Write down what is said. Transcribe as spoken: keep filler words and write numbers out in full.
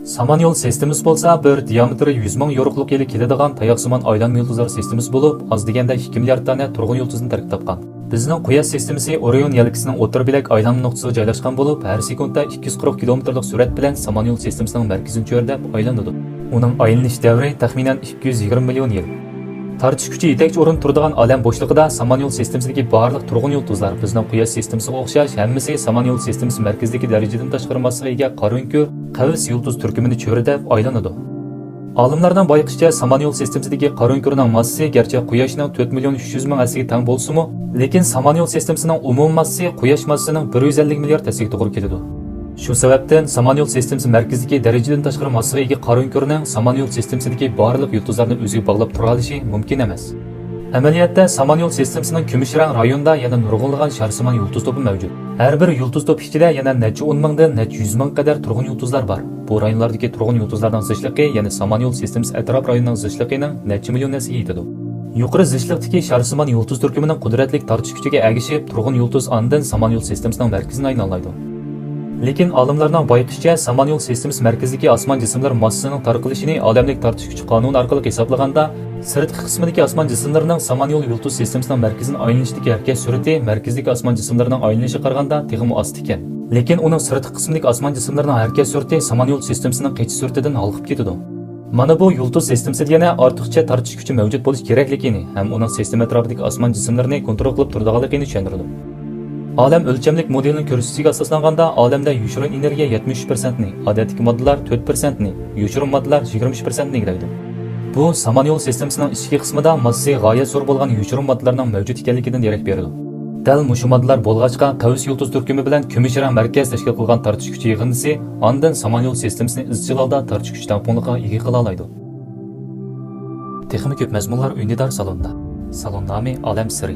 سامان يول سىستېمىسى بولسا بىر دىيامېتىرى يۈز مىڭ يورۇقلۇق يىلى كېلىدىغان تاياقسىمان ئايلانما يۇلتۇزلار سىستېمىسى بولۇپ، ئاز دېگەندە ئىككى مىليارد دانە تۇرغۇن يۇلتۇزدىن تەركىب تاپقان. بىزنىڭ قۇياش سىستېمىسى ئورىيون يەلكىسىنىڭ ئوتتۇرا بۆلەك ئايلانما نۇقتىسىغا جايلاشقان بولۇپ، ھەر سېكۇنتتا ئىككى يۈز قىرىق كىلومېتىرلىق سۈرئەت بىلەن سامان يول سىستېمىسىنىڭ مەركىزىنى چۆرىدەپ ئايلىنىدۇ. ئۇنىڭ ئايلىنىش دەۋرى تەخمىنەن ئىككى يۈز يىگىرمە مىليون يىل. تارتىش كۈچى يېتەكچى ئورۇندا تۇرىدىغان ئالەم بوشلۇقىدا سامان يول سىستېمىسىدىكى بارلىق تۇرغۇن يۇلتۇزلار بىزنىڭ قۇياش سىستېمىسىغا ئوخشاش ھەممىسى سامان يول سىستېمىسى مەركىزىدىكى دەرىجىدىن تاشقىرى ماسسىغا ئىگە قارا ئۆڭكۈر، قەۋس يۇلتۇز تۈركۈمىنى چۆرىدەپ ئايلىنىدۇ. ئالىملارنىڭ بايقىشىچە، سامان يول سىستېمىسىدىكى قارا ئۆڭكۈرنىڭ ماسسىسى گەرچە قۇياشنىڭ تۆت مىليون ئۈچ يۈز مىڭ ھەسسىگە تەڭ بولسىمۇ، لېكىن سامان يول سىستېمىسىنىڭ ئومۇمىي ماسسىسى قۇياش ماسسىسىنىڭ بىر يۈز ئەللىك مىليارد ھەسسىگە توغرا كېلىدۇ. شۇ سەۋەبتىن سامان يول سىستېمىسى مەركىزىدىكى دەرىجىدىن تاشقىرى ماسسىغا ئىگە قارا ئۆڭكۈرنىڭ سامان يول سىستېمىسىدىكى بارلىق يۇلتۇزلارنى ئۆزىگە باغلاپ تۇرالىشى مۇمكىن ئەمەس. ئەمەلىيەتتە، سامان يول سىستېمىسىنىڭ كۈمۈش رەڭ رايونىدا يەنە نۇرغۇنلىغان شارسىمان يۇلتۇز توپى مەۋجۇت. ھەر بىر يۇلتۇز توپى ئىچىدە يەنە نەچچە ئون مىڭدىن نەچچە يۈز مىڭ قەدەر تۇرغۇن يۇلتۇزلار بار. بۇ رايونلاردىكى تۇرغۇن يۇلتۇزلارنىڭ زىچلىقى يەنە سامان يول سىستېمىسى ئەتراپ رايونىنىڭ زىچلىقىنىڭ نەچچە مىليون ھەسسىگە يېتىدۇ. يۇقىرى زىچلىقتىكى شارسىمان يۇلتۇز تۈركۈمىنىڭ قۇدرەتلىك تارتىش كۈچىگە ئەگىشىپ، تۇرغۇن يۇلتۇز ئاندىن سامان يول سىستېمىسىنىڭ مەركىزىنى ئايلىنالايدۇ. لېكىن ئالىملارنىڭ بايقىشىچە، سامان يول سىستېمىسى مەركىزىدىكى ئاسمان جىسىملىرى ماسسىسىنىڭ تارقىلىشىنى ئالەملىك تارتىش كۈچى قانۇنى ئارقىلىق ھېسابلىغاندا، سىرتقى قىسمىدىكى ئاسمان جىسىملىرىنىڭ سامان يول يۇلتۇز سىستېمىسىنىڭ مەركىزىنى ئايلىنىشىدىكى ھەرىكەت سۈرئىتى مەركىزدىكى ئاسمان جىسىملىرىنىڭ ئايلىنىشىغا قارىغاندا تېخىمۇ ئاستا ئىكەن. لېكىن ئۇنىڭ سىرتقى قىسمىدىكى ئاسمان جىسىملىرىنىڭ ھەرىكەت سۈرئىتى سامان يول سىستېمىسىنىڭ قېچىش سۈرئىتىدىن ھالقىپ كېتىدۇ. مانا بۇ يۇلتۇز سىستېمىسىدە يەنە ئارتۇقچە تارتىش كۈچى مەۋجۇت بولۇش كېرەكلىكىنى ھەم ئۇنىڭ سىستېما ئەتراپىدىكى ئاسمان جىسىملىرىنى كونترول قىلىپ تۇرىدىغانلىقىنى چۈشەندۈرىدۇ. ئالەم ئۆلچەملىك مودېلىنىڭ كۆرسىتىشىگە ئاساسلانغاندا، ئالەمدە يوشۇرۇن ئېنېرگىيە يەتمىش ئۈچ پىرسەنتنى، ئادەتتىكى ماددىلار تۆت پىرسەنتنى، يوشۇرۇن ماددىلار يىگىرمە ئۈچ پىرسەنتنى ئىگىلەيدۇ. بۇ سامان يول سىستېمىسىنىڭ ئىچكى قىسمىدا ماسسىسى غايەت زور بولغان يوشۇرۇن ماددىلارنىڭ مەۋجۇت ئىكەنلىكىدىن دېرەك بېرىدۇ. دەل مۇشۇ ماددىلار بولغاچقا، قەۋس يۇلتۇز تۈركۈمى بىلەن كۈمۈش رەڭ مەركەز تەشكىل قىلغان تارتىش كۈچى يىغىندىسى ئاندىن سامان يول سىستېمىسىنى ئىزچىل ھالدا تارتىش كۈچى تەڭپۇڭلۇقىغا ئىگە قىلالايدۇ. تېخىمۇ كۆپ مەزمۇنلار ئۈندىدار سالوندا. سالون نامى ئالەم سىرى.